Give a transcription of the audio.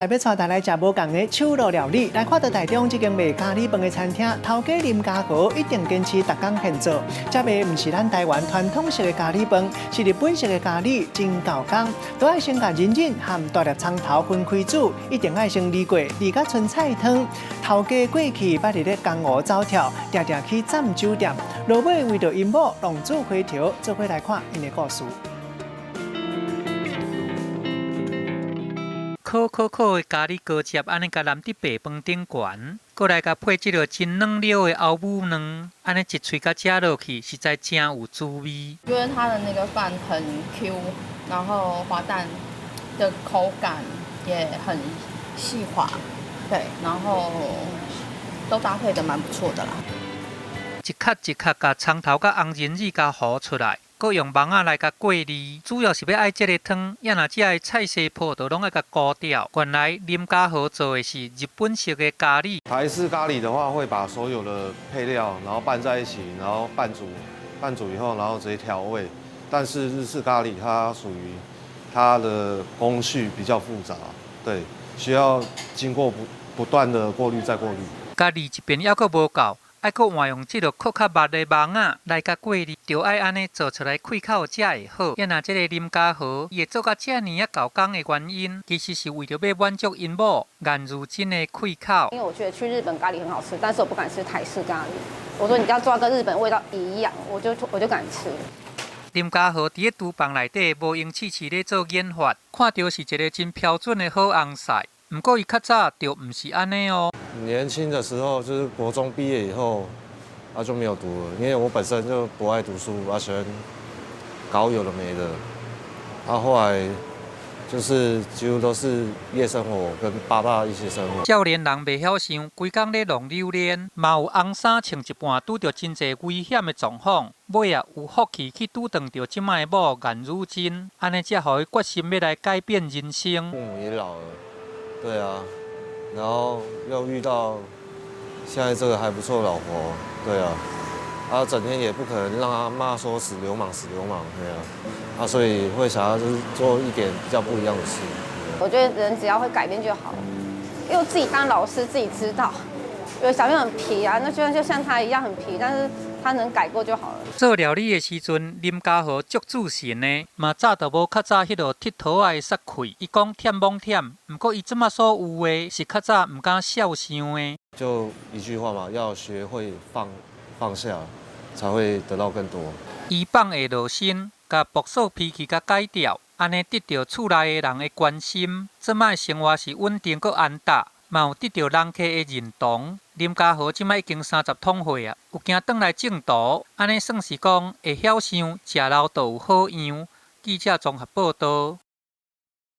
欲帶大家來食無仝的手路料理，來看到台中這間賣咖哩飯的餐廳，頭家林家豪一定堅持逐工現做。這賣毋是咱台灣傳統式的咖哩飯，是日本式的咖喱，真夠工。都愛先共仁仁和大粒蔥頭分開煮，一定愛先瀝過，瀝甲蓴菜湯。頭家過去捌佇咧江湖走跳，定定去踮酒店，落尾為著𪜶某浪子回頭，做伙來看𪜶的故事。苦苦苦的咖哩果汁，按呢共淋佇白飯頂懸，閣來共配這个真軟溜的歐姆卵，按呢一喙共食落去，實在誠有滋味。覺得它的那個飯很 Q，然後滑蛋的口感也很細滑，對，然後都搭配得蠻不錯的啦。一殼一殼共蔥頭佮紅仁子共糊出來。閣用網仔來共過濾，主要是欲愛這个湯，也若遮的菜西泡都攏愛共孤掉。原來林家豪做的是日本式的咖喱。台式咖喱的話，會把所有的配料，然後拌在一起，然後拌煮，拌煮以後，然後直接調味。但是日式咖喱它屬於它的工序比較複雜，對，需要經過不斷的過濾再過濾。共濾一遍猶閣無夠。愛閣換用這个較較密的網仔來共過濾，著愛按呢做出來氣口才會好。也若這个林家豪，伊會做甲遮爾仔猴工的原因，其實是為著欲滿足𪜶某顏如真的氣口。因為我覺得去日本咖喱很好吃，但是我不敢吃台式咖喱。我說你要做到跟日本味道一樣，我就敢吃。林家豪佇咧廚房內底無閒試試咧做研發，看著是一个真標準的好翁婿。毋過伊較早就毋是按呢哦。年輕的時候，就是國中畢業以後，啊就沒有讀了，因為我本身就不愛讀書，啊喜歡搞有的沒的。啊後來就是幾乎都是夜生活跟爸爸一起生活。少年人袂曉想，規工咧弄榴蓮，嘛有紅衫穿一半，拄著真濟危險的狀況，尾仔有福氣去拄著這擺的某顏汝珍，按呢才予伊決心欲來改變人生。父母也老了，對啊，然後又遇到現在這個還不錯的老婆，對啊，啊整天也不可能讓他罵說死流氓死流氓，對啊，啊所以會想要就是做一點比較不一樣的事。我覺得人只要會改變就好，因為我自己當老師自己知道，有小朋友很皮啊，那就像他一樣很皮，但是他能改過就好了。做料理的時陣，林家豪足自信的，嘛早就無較早彼落鐵佗仔的殺氣。伊講忝罔忝，毋過伊這馬所有的是較早毋敢肖想的。就一句話嘛，要學會放下，才會得到更多。伊放會落身，共暴躁脾氣共改掉，按呢得著厝內的人的關心，這擺生活是穩定閣安踏，嘛有得著人客的認同。林家豪這擺已經三十通歲啊，有行轉來正途，按呢算是講會曉想，食老就有好樣。記者綜合報導。